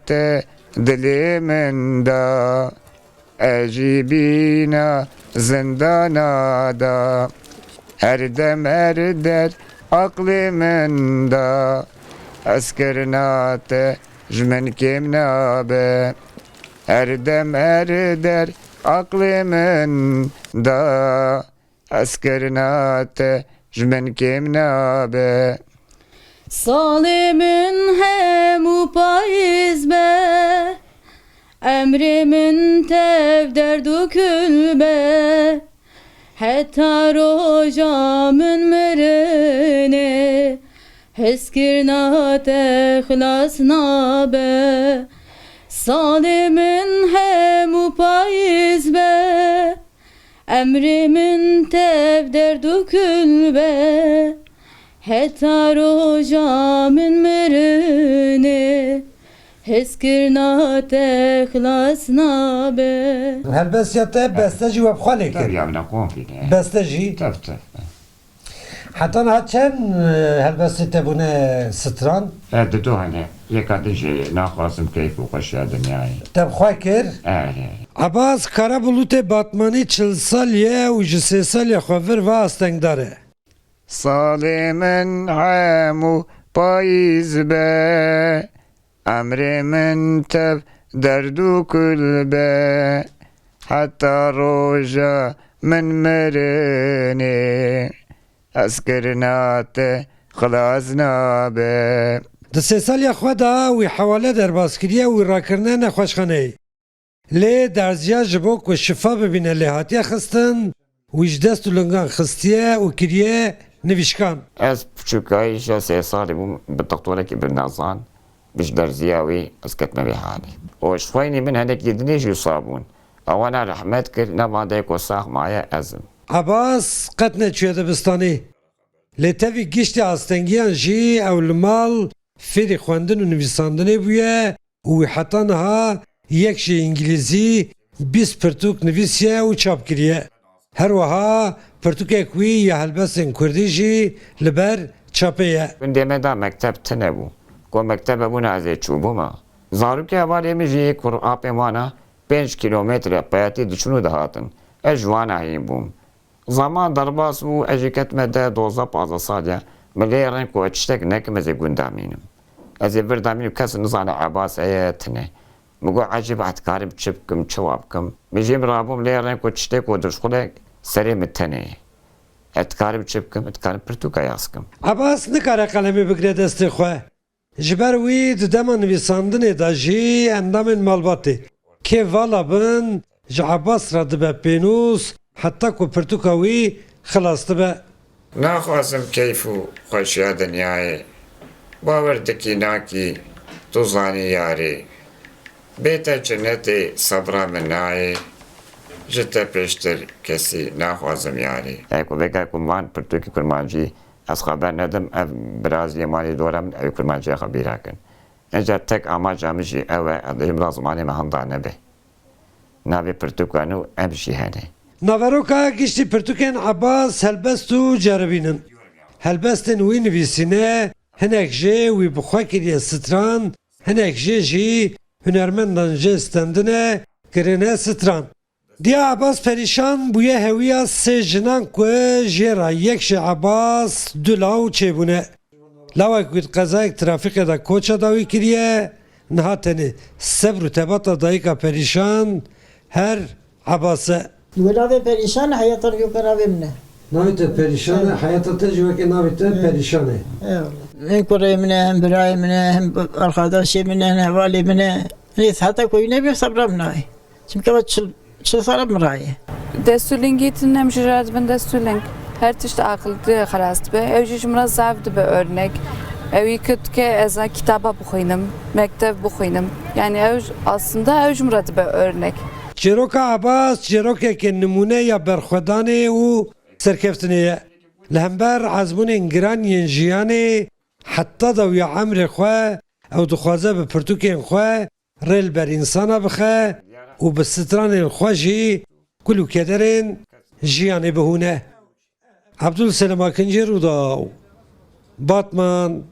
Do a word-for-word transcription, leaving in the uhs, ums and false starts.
te dilê min da, ez jî bîna zindana da. Her dem her der aqlê min da, ez kirina te ji min kêm nabe. Her dem her der aqlê min da, ez kirina te ji min kêm nabe. Salê min hemû payîz be, emrê min tev derd û kul be. Heta roja min mirinê, hezkirina te xilas nabe. Salê min hemû payîz be, emrê min tev derd û kul be, heta roja min mirinê, hezkirina te xilas nabe. Helbestiya te beste jî we bi xwe lê kir. Tabii ya, ne komple. Beste jî. Tabii, tabii. Heta niha çend, e, helbestê te bûne stran? E, didu hene. Yeka din jî naxwazim keyf û xweşiya dinyayê. Te bi xwe kir? E, e. Ebas Karabulutê Batmanî çil salî ye û ji sê saliya xwe vir va astengdar e. Salê min hemû payîz be, emrê min tev derd û kul be, heta roja min mirinê, hezkirina te xilas nabe. Di sê saliya xwe de wî hewale derbas kiriye û wî rakirine nexweşxaneyê. Lê derziya ji bo ku şifa bibîne lê hatiye xistin, wî ji dest û lingan xistiye û kiriye nivîşkan. Ez piçûkayî şeş sê salî bûm, bi dixtorekî binezan, bi ji derziya wî ez ketime vê halê. Û ji xweynî min hinekî dinê jî wisa bûn. Ewana rehmet kir, ne van dayiko sax maye ez im. Ebas qet neçûye dibistanê. Lê tevî giştî astengiyan jî ew li mal fêrî xwendin û nivîsandinê bûye û wî heta niha yek jê îngilîzî, bîst pirtûk nivîsiye û çap kiriye. Her wiha pirtûkek wî ya helbestên kurdî jî li ber çapê ye. Gundê me de mekteb tune bû. Ku mekteb hebûna ez ê çûbûma. Zarokê hevalê min jî kur apê wana pênc kîlometre peyatî diçûn û dihatin. Ez ji wana hîn bûm. Zeman derbas bû, ez jî ketime de dozdeh pazdeh saliya. Min lê reng ku tiştek nekim, ez ê gunda mînim. Ez ê vir de mînim, kes nizane Ebas heye, tune. Min got, ecêb, ez dikarim çi bikim, çi wa bikim? Min jî rabûm, lê reng ku tiştek ku dişxulek serê min tenê ye. Ez dikarim çi bikim? Ez dikarim pirtûka yaz kim. Ebas nikare qelemê bigire destê xwe. Ji ber wî di dema nivîsandinê de jî endamên malbatê kê vala bin ji Ebas re dibe pênûs heta ku pirtûka wî xilas dibe. Naxwazim keyf û xweşiya dinyayê. Bawer dikî nakî, tu zanî yarê. Bê te cinetê sebra min nayê. Ji te pêştir kesî naxwazim yarê. Ey ku vêga ku man pirtûkî kurmancî Ez xeber nedim, ev biraziyê malê dora min, ew kurmanciya xwe bîra kin. Înca tek amaca min jî ew e, ez dibêjim bila zimanê me henda nebe. Navê pirtûka nû em jî hene. Naveroka giştî pirtûkên Ebas helbest û ceribîn in. Helbestên wî nivîsîne, hinek jê wî bi xwe kiriye stran, hinek jê jî hunermendan jê stendine, kirine stran. Diya Ebas Perîşan bûye hewiya sê jinan ku jê re yek ji Ebas du law çêbûne. Lawek wî di qezayek trafîkê de koça dawî kiriye, niha tenê sebr û tebata dayika Perîşan her Ebas e. Wê navê Perîşan e, heyata wî weke navê min e. Navê te Perîşan e, heyata te jî weke navê te Perîşan e. Eyvallah. Hem kurê min e, hem birayê min e, hem arkadaşê min e, hem hevalê min e. Neyse, heta ku wî nebî sebra min nayê. Çimkî ew çil, çil sala min re ye. Destûlingî tune em jî radibin destûling. Her tişt aqil di xelas dibe. Ew jî ji min re zaf dibe örnek. Ew î ku dike ez a kitaba bixwînim, mekteb bixwînim. Yani ew j-, aslında ew ji min re dibe örnek. Çîroka Ebas çîrokeke nimûne ya berxwedanê û serkeftinê ye. Li hember ezmûnên giran yên jiyanê heta dawiya emrê xwe ew dixwaze bi pirtûkên xwe rê li ber însana bixe û bi stranên xwe jî kul û kederên jiyanê bihûne. Ebdul Selim Akincî, Rûdaw, Batman,